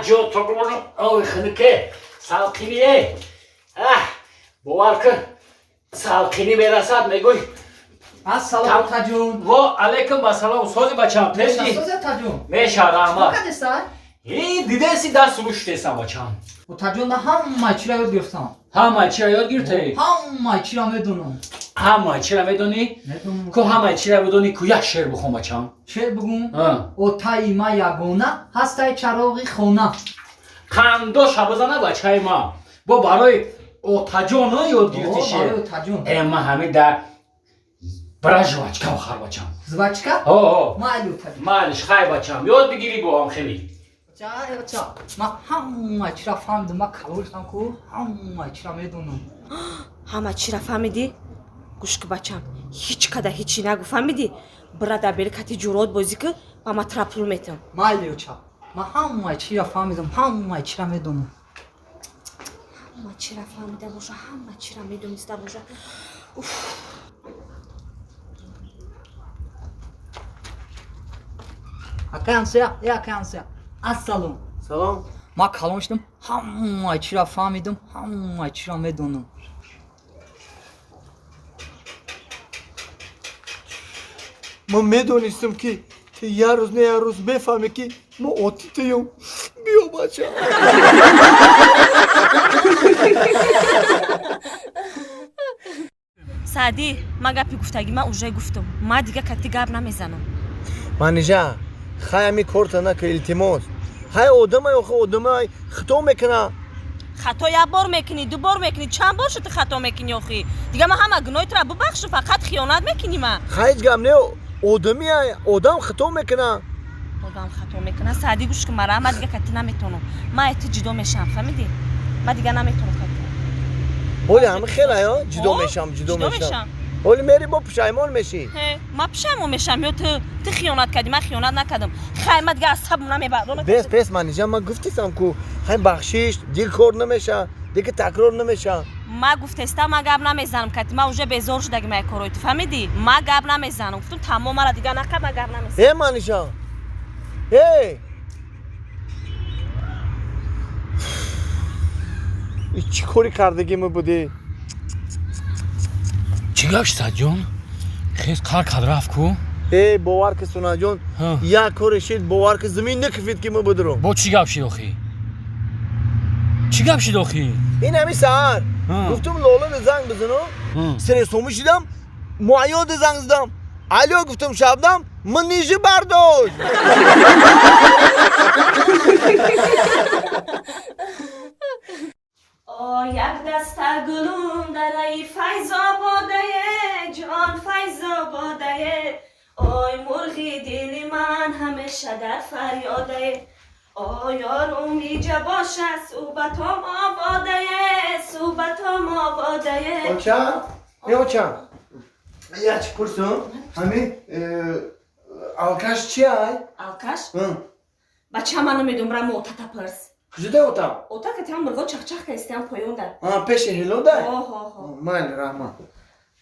Ҷо тогмонам ови хунуке, салқиние. Аҳ, бовар кун, салқинӣ мерасад, мегӯй. Ассалом, отаҷон. Во алайкум ассалом, сози бачам, тезди? Сози, отаҷон. Меша, раҳмат. Кадеса? И дидеси, даст рӯштесам, бачам. Отаҷон, ман ҳама чиро ёд гирифтам. Ҳама чиро ёд гирифтаи? Ҳама чиро медонам. Ҳама чиро медонӣ? Медонам. Ку ҳама чиро бидонӣ, ку як шеър бихон, бачам. Шеър бигӯм? Отаи ма ягона ҳастаи чароғи хона. Қандоша бизана, бачаи ма. Бо барои отаҷон ёд гирифти шеър? Барои отаҷон. Э, ма ҳами да бира жвачка бихар, бачам. Жвачка? О. Майли, отаҷон. Майлиш, хай, бачам, ёд бигирӣ бо ҳам хеле. Оча, ман ҳама чиро фаҳмидам, ман калон шудам ку, ҳама чиро медонам. Ҳама чиро фаҳмидӣ? Гӯш ку, бачам, ҳеҷ када ҳечи нагӯ, фаҳмидӣ? Бира дар бери кати ҷурот бозӣ ку, ба ма тра пул метам. Майли, оча, ман ҳама чиро фаҳмидам, ҳама чиро медонам. Ҳама чиро фаҳмида боша, ҳама чиро медониста боша. Уф. Акай ҳамсоя, э, акай ҳамсоя, ассалом. Салом. Ман калон шудам, ҳама чиро фаҳмидам, ҳама чиро медонам. Ман медонистам, ки ту як рӯз не як рӯз мефаҳмӣ, ки мо оти туюм. Биё, бача. Саъдӣ, ман гапи гуфтагӣ ман уже гуфтам, ман дига кати гап намезанам. Манижа, хай, ҳами корта нака, илтимос. Хай, одамай, охи одамай хито мекуна. Хато як бор мекунӣ, ду бор мекунӣ, чанд бор шуд ту хато мекунӣ охи? Дига ман ҳама гуноҳи тура бубахшу, фақат хиёнат мекунӣ ма. Хай, ҳеҷ гап не, одамиай, одам хито мекуна. Одам хато мекуна. Саъдӣ, гӯш кун мара, ман дига кати наметонам, ман ай ту ҷудо мешавам, фаҳмидӣ? Ман дига наметонам кати. Ҳоли ҳами хелая ҷудо О, мешам, ҷудо ҷудо мешам. Мешам. Ҳоли мери, бо пушаймон мешӣ. Ҳе, ман пушаймон мешам ё ту? Ту хиёнат кардӣ, ман хиёнат накардам. Хай, ман дига асабам намебардорам. Бес, бес, Манижа, ман гуфтисам ку, хай, бахшиш, дил кор намеша, дига такрор намеша. Ман гуфтестам, ман гап намезанам кати, ман уже безор шудаги ман корои ту, фаҳмидӣ? Ман гап намезанам, гуфтум, тамом, мара дига нақа, ман гап намезанам. Э, Манижа, э, и чӣ кори кардагӣ ма будӣ? Чӣ гап шуд, Саъдҷон? Хез қар кад рафт ку. Э, бовар ки, Сунаҷон, як коре шид, бовар ки, замин накифид, ки ма будурум. Бо чӣ гап шид охи? Чӣ гап шид охи? Ин ҳами саҳар гуфтум, Лолада занг бизану, сресомӣ шидам, Муайёда занг задам. Алё гуфтум, Шабнам Манижа бардошт. О, як даста гулум дараи Файзободае, ҷон, Файзободае, ой, мурғи дили ман ҳамеша дар фарёдае, ой, ёрум иҷа боша, суҳбатом ободае, суҳбатом ободае. Оча, э, оча, як чӣ пурсум, ҳами алкаш чи ай? Алкаш? Бача, ман намедонам, ра отата пурс. Куҷода отам? Ота катиам мурғо чахчах кастиам поёнда. Пеши ҳилода? Оҳо. Майли, раҳмат.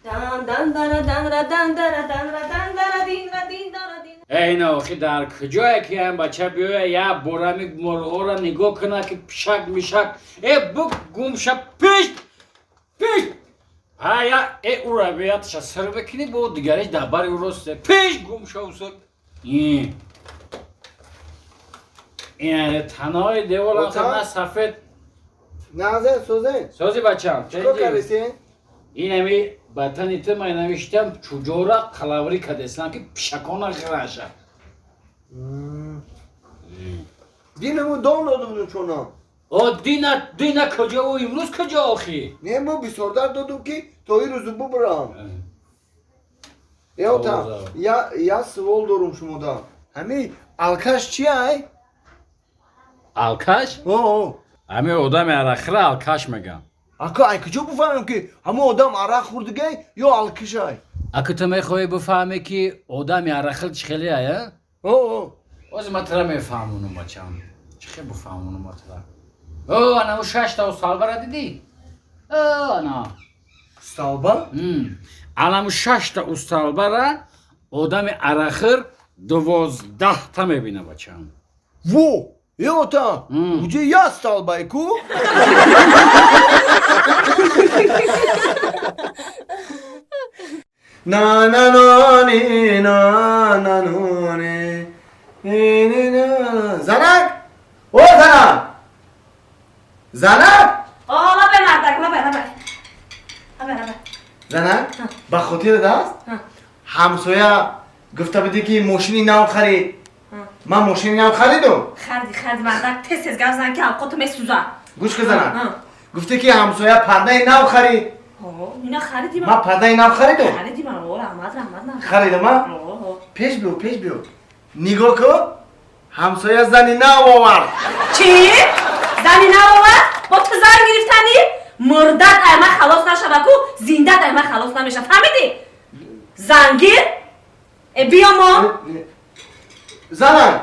Дан дан дара дан ра дан дара дан ра дан дара дин ра дин дара дин. Эй, на охи, дар куҷое ки ам бача биёя, як борами мурғоро нигоҳ куна, ки пишак мишак э бук гумша, пишт пишт, ая э ура биятша сир бикунӣ, бо дигариш дар бари ӯ рост пишт гумша уср. Ин танои девол на сафед. Нағзе, созен? Сози, бачам. Чикор кардисен? Ин ами ба тани ту ман навиштам, чуҷора қалаврӣ кардестам, ки пишакона ғираша. Динаму дом дода будум чуна. О, дина, дина куҷо, имрӯз куҷо охи? Не, мо бисёрдар додум, ки то ин рӯзу бубурам. Э, отам, я савол дорум шумода. Ҳами алкаш чи ай? Алкаш? Ҳами одами арақхӯра алкаш мегӯям. Ака, ай куҷо бифаҳмем, ки ҳамон одам арақ хӯрдигай ё алкишай? Ака, ту мехоҳӣ бифаҳмӣ, ки одами арақхӯр чӣ хеле ай? Ҳозир ман тура мефаҳмонам, бачам. Чӣ хел бифаҳмонам ман тура? О, ана ӯ шашта столбара дидӣ? О, ана. Столба? Анаму шашта устолбара одами арақхӯр 12-та мебина, бачам. Во. Е ота, уҷа я столбай ку? На на на ни на на ну ни ни ни на. Занак! О занак! Занак! О, лабай мардак, лабай, лабай. Лабай, лабай. Занак, ба хотират аст? Ҳамсоя гуфта будӣ ки мошини нав харид. Ман мошини нав харидум. Харди, харди мардак, тез тез гап зан ки авқоту месӯза. Гӯш кун занак. Гуфтӣ ки ҳамсоя пардаи нав харид. Ина хариди ман пардаи нав харидум. Хариди ман, о, раҳмат, раҳмат. Харидам, а? Пеш биё, пеш биё. Нигоҳ кун, ҳамсоя зани нав овард. Чӣ? Зани нав овард? Бо ту зан гирифтанӣ? Мурдат ай ман халос нашава ку, зиндат ай ман халос намеша. Фаҳмидӣ? Зангир? Э биё мо. Занак,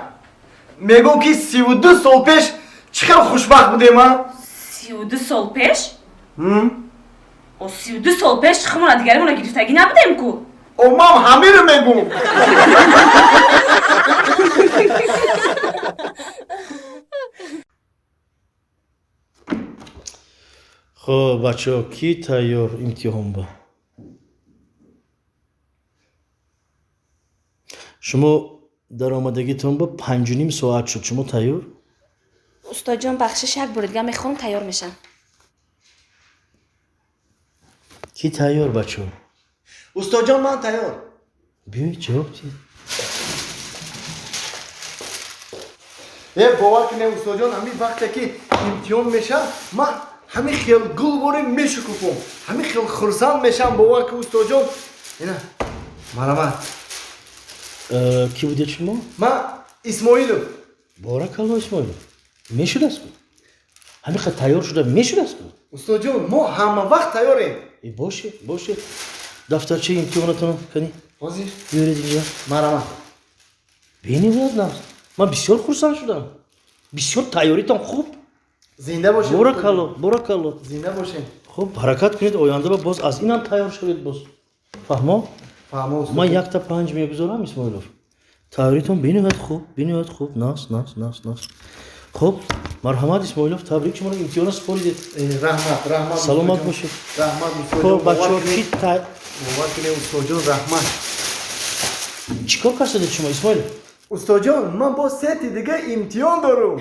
мегӯм ки 32 сол пеш чӣ хел хушбахт будем, а? 32 сол пеш? О 32 сол пеш хумона дигаримона гирифтагӣ набудем ку? О ман ҳамиро мегӯм. Хоб, бачаҳо, кӣ тайёр имтиҳон ба? Шумо даромадагитон ба 5:30 соат шуд. Шумо тайёр? Устодҷон, бахшиш, як бори дига мехоҳам, тайёр мешам. Кӣ тайёр, бачаҳо? Устодҷон, ман тайёр. Биёед, ҷавоб диҳед. Э, бовар кунед, устодҷон, ҳамин вақте ки имтиҳон мешавад, ман ҳамин хел гулворе мешукуфам, ҳамин хел хурсанд мешавам, бовар ки устодҷон. Ина, марҳамат. Кӣ будед шумо? Ман Исмоилов. Боракалло, Исмоилов. Мешудааст ку? Ҳамин қадр тайёр шуда мешудааст ку? Устодҷон, мо ҳама вақт тайёрем. Э, бошед, бошед. Дафтарчаи имтиҳонатонро кани? Ҳозир. Биёред инҷа. Марҳамат. Бениҳоят нағз. Ман бисёр хурсанд шудам. Бисёр тайёритон хуб. Зинда бошед. Боракалло, боракалло. Зинда бошед. Хуб, ҳаракат кунед, оянда ба боз аз инам тайёр шавед боз. Фаҳмо? Фаҳмо, устод. Ман 1 та 5 мегузорам, Исмоилов. Тайёритон бениҳоят хуб, бениҳоят хуб. Нағз, нағз, нағз, нағз. Хуб, марҳамат, Исмоилов, табрик, шуморо имтиҳонро супоридед. Раҳмат, раҳмат. Саломат бошед. Раҳмат, устодҷон. Хуб, бачаҳо, кӣ бовар кунед, устодҷон, раҳмат. Чӣ кор кардед шумо, Исмоилов? Устодҷон, ман боз сети дига имтиҳон дорум.